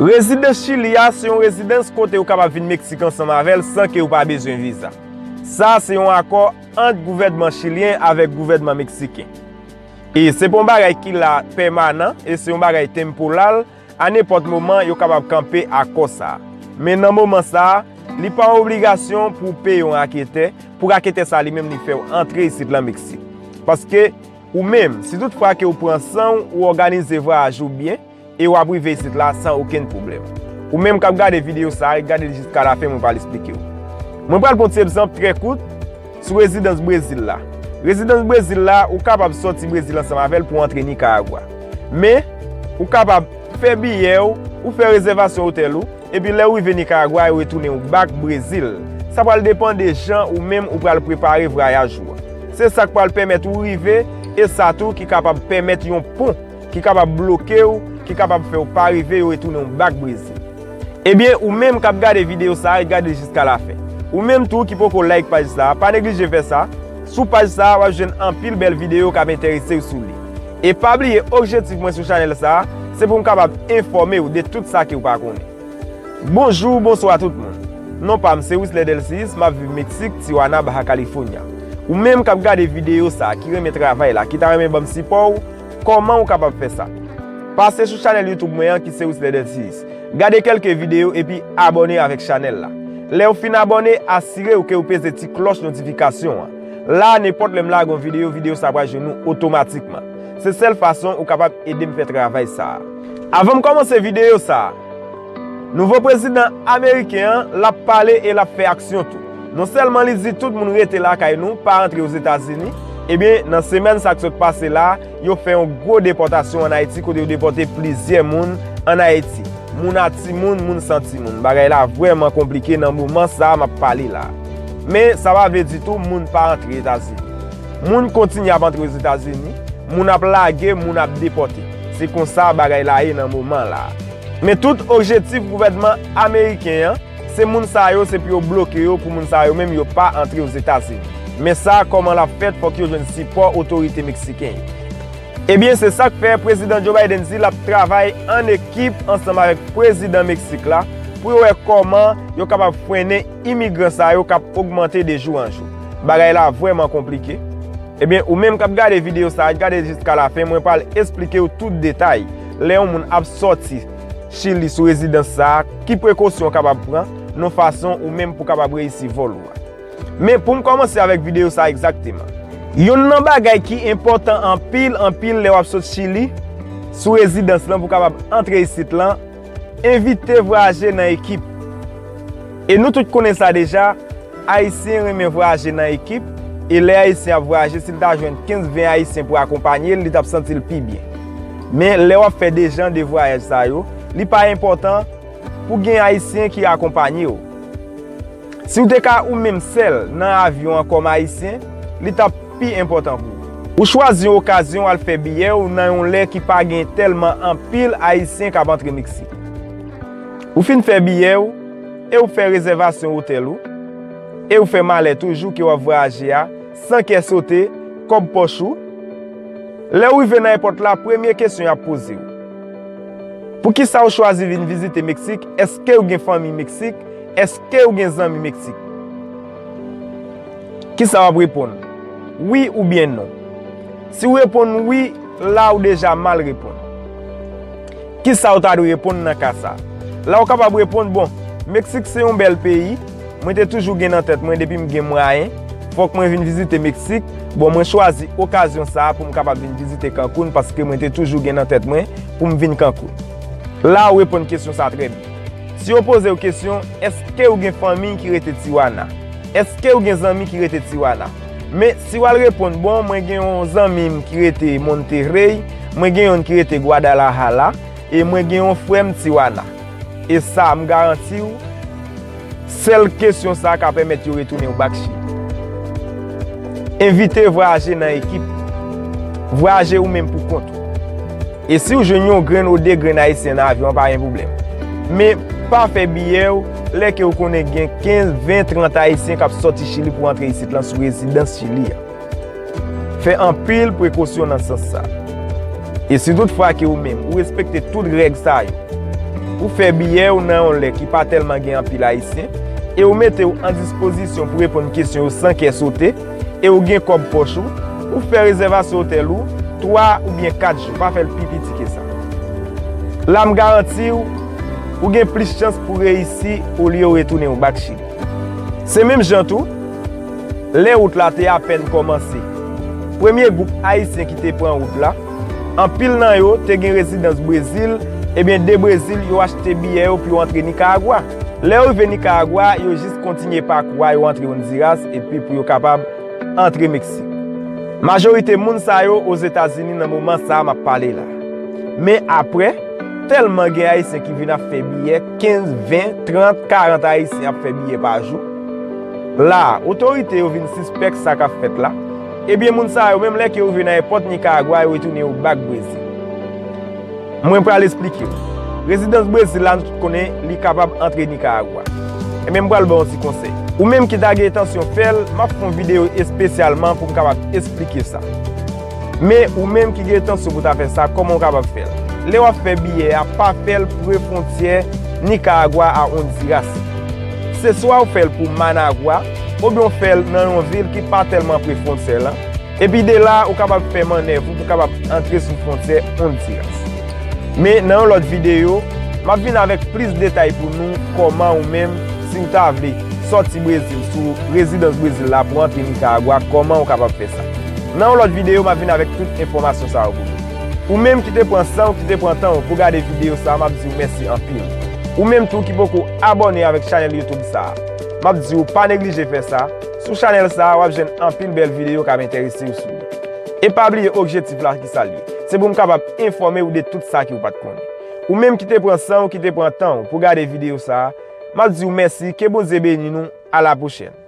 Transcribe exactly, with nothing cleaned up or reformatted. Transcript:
Rezidans Chili a se yon rezidans kote ou kapab vin Meksik ansanm avè l san ke ou pa bezwen viza. Sa a se yon akò ant gouvènman chilyen avèk gouvènman meksiken. E se pa yon bagay ki la pèmanan, e se yon bagay tenporal, a nenpòt moman yo kapab kanpe akò sa a. Men nan moman sa a, li pa yon obligasyon pou w peye yon raketè, pou raketè sa a li menm li fè w antre isit lan Meksik. Paske ou menm, si tout fwa ke ou pran san w, ou òganize vwayaj ou byen, e w ap rive isit la san okenn pwoblèm. Ou menm k ap gade videyo sa a, ret gade l jiska lafen, mwen pral esplike w. Mwen pral pran ti egzanp trè kout sou rezidans Brezil la. Rezidans Brezil la, ou kapab sòti Brezil ansanm avè l pou w antre Nikaragwa. Men, ou kapab fè biyè w, ou fè rezèvasyon otèl ou, epi lè w rive Nikaragwa, yo retounen w bak Brezil. Sa pral depann de jan ou menm ou pral prepare vwayaj ou an. Se sa k pral pèmèt ou rive, e sa tou ki kapab pèmèt yon pon ki kapab bloke w, ki kapab fè w pa rive, yo retounen w bak Brezil. Ebyen, ou menm k ap gade videyo sa a, ret gade l jiska lafen. Ou menm tou ki poko like paj sa a, pa neglije fè sa. Sou paj sa a, w ap jwenn anpil bèl videyo k ap enterese w sou li. E pa bliye, objektif mwen sou chanèl sa a, se pou m kapab enfòme w de tout sa ke w pa konnen. Bonjou, bonswa tout moun. Non pa m se Wisley Delcius, m ap viv Meksik, Tijuana, Baja California. Ou menm k ap gade videyo sa a, ki renmen travay la, ki ta renmen ban m sipò w, kòman ou kapab fè sa? Pase sou chanèl YouTube mwen an ki se Wisley Delcius. Gade kèlke videyo epi abòne avèk chanèl la. Lè w fin abòne, asire w ke w peze ti klòch notifikasyon an. La, nenpòt lè m lage yon videyo, videyo sa pral jwenn ou otomatikman. Se sèl fason ou kapab ede m fè travay sa a. Avan m kòmanse videyo sa a, nouvo prezidan ameriken an, l ap pale e l ap fè aksyon tou. Non sèlman li di tout moun rete lakay nou, pa antre Ozetazini, ebyen, nan semèn sa k sot pase la, yo fè yon gwo depòtasyon ann Ayiti kote yo depòte plizyè moun ann Ayiti. Moun a timoun, moun san timoun. Bagay la vrèman konplike nan moman sa a m ap pale la. Men, sa pa vle di tou moun pa antre Etazini. Moun kontinye ap antre Ozetazini, moun ap lage, moun ap depòte. Se konsa bagay la ye nan moman la. Men tout objektif gouvènman ameriken an, se moun sa yo, se pou yo bloke yo, pou moun sa yo menm yo pa antre Ozetazini. Men sa, kòman l ap fèt, fòk yo jwenn sipò otorite meksiken yo. Ebyen, se sa k fè Prezidan Joe Biden di l ap travay ann ekip ansanm avèk Prezidan Meksik la pou yo wè kòman yo kapab frennen imigran sa yo k ap ogmante de jou an jou. Bagay la vrèman konplike. Ebyen, ou menm k ap gade videyo sa a, gade l jiska lafen, mwen pral esplike w tout detay lè yon moun ap sòti Chili sou rezidans sa a, ki prekosyon w kapab pran, nan fason ou menm pou kapab reyisi vòl ou a. Men pou m kòmanse avèk videyo sa a egzakteman. Yonn nan bagay ki enpòtan anpil, anpil lè w ap sot Chili sou rezidans lan pou w kapab antre isit lan, evite vwayaje nan ekip. E nou tout konnen sa deja, Ayisyen renmen vwayaje nan ekip, e lè Ayisyen ap vwayaje, si l ta jwenn kenz, ven Ayisyen pou akonpanye l, li t ap santi l pi byen. Men lè w ap fè de jan de vwayaj sa yo, li pa enpòtan pou gen Ayisyen ki akonpanye w. Si w te ka ou menm sèl nan avyon an kòm Ayisyen, li t ap pi enpòtan pou ou. Ou chwazi yon okazyon al fè biyè w nan yon lè ki pa gen tèlman anpil Ayisyen k ap antre Meksik. Ou fin fè biyè w, e w fè rezèvasyon otèl ou, e w fè malè toujou ke w ap vwayaje a, san kè sote, kòb pòch ou. Lè w rive nan èpòt la, premye kesyon y ap poze w, poukisa w chwazi vin vizite Meksik? Èske w gen fanmi Meksik? Èske w gen zanmi Meksik? Kisa w ap reponn? Wi oubyen non? Si w reponn wi, la ou deja mal reponn. Kisa w ta dwe reponn nan ka sa a? La ou kapab reponn, bon, Meksik se yon bèl peyi, mwen te toujou gen nan tèt mwen depi m gen mwayen, fòk mwen vin vizite Meksik. Bon, mwen chwazi okazyon sa a pou m kapab vin vizite Cancun paske mwen te toujou gen nan tèt mwen pou m vin Cancun. La ou reponn kesyon sa a trè byen. Si yo poze w kesyon, èske w gen fanmi ki rete Tijuana? Èske w gen zanmi ki rete Tijuana? Men si w al reponn, bon, mwen gen yon zanmi m ki rete Monterrey, mwen gen youn ki rete Guadalajara, e mwen gen yon frè m Tijuana. E sa, m garanti w, sèl kesyon sa a ka pèmèt yo retounen w bak Chili. Evite vwayaje nan ekip. Vwayaje ou menm pou kont ou. E si w jwenn yon grenn ou de grenn Ayisyen nan avyon an, pa gen pwoblèm. Men, pa fè biyè w lè ke w konnen gen kenz, ven, trant Ayisyen k ap sòti Chili pou antre isit lan sou rezidans Chili a. Fè anpil prekosyon nan sans sa. E si tout fwa ke ou menm, ou respekte tout règ sa yo, Ou fè biyè w nan yon lè ki pa tèlman gen anpil Ayisyen, e ou mete w an dispozisyon pou reponn kesyon yo san kè sote, e ou gen kòb pòch ou, ou fè rezèvasyon otèl ou twa oubyen kat jou, pa fè l pi piti ke sa. La m garanti w, ou gen plis chans pou reyisi olye w retounen w bak Chili. Se menm jan tou, lè wout la te apèn kòmanse, premye gwoup Ayisyen ki te pran wout la, anpil nan yo te gen rezidans Brezil, ebyen de Brezil yo achte biyè yo pou yo antre Nikaragwa. Lè yo rive Nikaragwa, yo jis kontinye pakou a, yo antre Honduras, epi pou yo kapab antre Meksik. Majorite moun sa yo Ozetazini nan moman sa a m ap pale la. Men apre, tèlman gen Ayisyen ki vin ap fè biyè, kenz, ven, trant, karant Ayisyen ap fè biyè pa jou. La, otorite yo vin sispèk sa k ap fèt la. Ebyen, moun sa yo, menm lè ke yo rive nan èpòt Nikaragwa, yo retounen yo bak Brezil. Mwen pral esplike w. Rezidans Brezil la, nou tout konnen li kapab antre Nikaragwa. Ebyen, m pral ba w yon ti konsèy. Ou menm ki ta gen entansyon fè l, m ap fè yon videyo espesyalman pou m kapab esplike sa. Men ou menm ki gen entansyon pou ta fè sa, kòman w kapab fè l? Lè w ap fè biyè a, pa fè l pre fwontyè Nikaragwa a Honduras. Se swa w fè l pou Managua, oubyen w fè l nan yon vil ki pa tèlman pre fwontyè lan. Epi de la, ou kapab fè mannèv ou pou kapab antre sou fwontyè Honduras. Men nan yon lòt videyo, m ap vin avèk plis detay pou nou kòman ou menm, si w ta vle sòti Brezil, sou rezidans Brezil la pou antre Nikaragwa, kòman ou kapab fè sa. Nan yon lòt videyo, m ap vin avèk tout enfòmasyon sa yo pou nou. Ou menm ki te pran san w, ki te pran tan w pou gade videyo sa a, m ap di w mèsi anpil. Ou menm tou ki poko abòne avèk chanèl YouTube sa a, m ap di w pa neglije fè sa. Sou chanèl sa a, w ap jwenn anpil bèl videyo k ap enterese w sou li. E pa bliye objektif la ki sa l ye. Se pou m kapab enfòme w de tout sa ke w pa t konnen. Ou menm ki te pran san w, ki te pran tan w pou gade videyo sa a, m ap di w mèsi, ke Bondye beni nou, a la pwochèn.